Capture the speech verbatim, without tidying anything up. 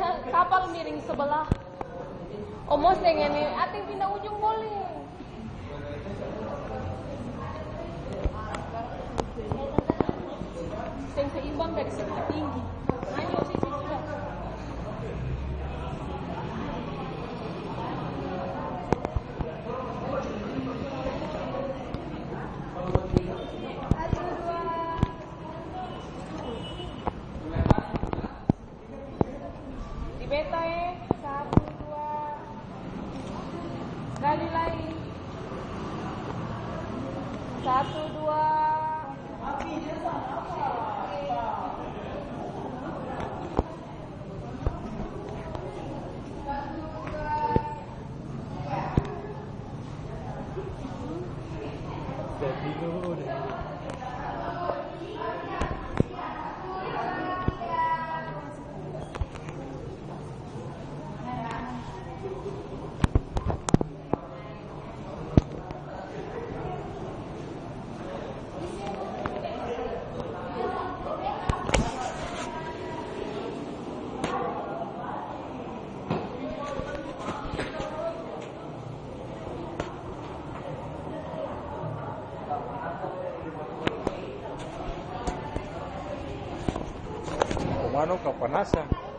Kapal miring sebelah. Omong seng ini, ateng pindah ujung boleh. Seng seimbang dari segi tinggi. Ayo, sini sudah. Di beta e, satu, dua. Sekali lai. Satu, dua. Komano kapanasan.